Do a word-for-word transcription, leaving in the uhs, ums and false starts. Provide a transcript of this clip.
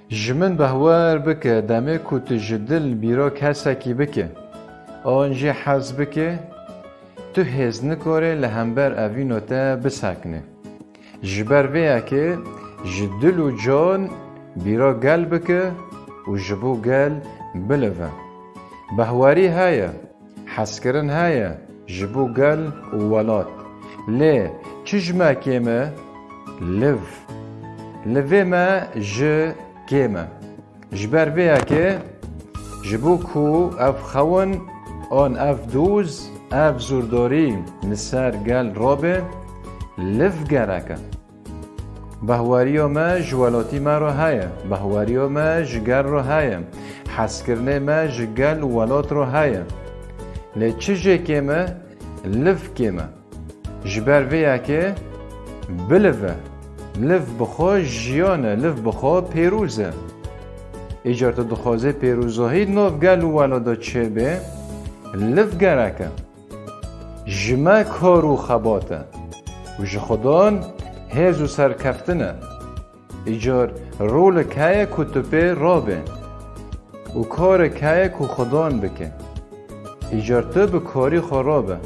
Ji min behwer bike, demê ku tu ji dil bîra kesekî bike, an jê hez bike, tu hêz nikare li hember evîna te bisekine. Ji ber vê yekê ji dil û can bîra gel bike û ji bo gel bilive. Behwerî heye, hezkirin heye ji bo gel û welat. Lê çi ji me kêm e? Liv. Livê me ji kêm e. Ji ber vê yekê, ji bo ku ev xewin an ev doz, ev zordarî li ser gel rabe, liv gerek e. Behweriya me ji welatî me re heye, behweriya me ji gel re heye, hezkirinê me ji gel û welat re heye. Lê çi jê kêm e? Liv kêm e. Ji ber vê yekê bilive. Liv bi xwe jiyan e, liv bi xwe pêroz e. Îcar tu dixwazê pêrozahî di nav gel û welada çêbe, liv gerek e. Ji me kar û xebat e û ji Xudan hêz û serkeftin e. Îcar rolik heye ku tu pê rabe û karek heye ku Xudan bike. Îcar tu bi karî xwe rabe.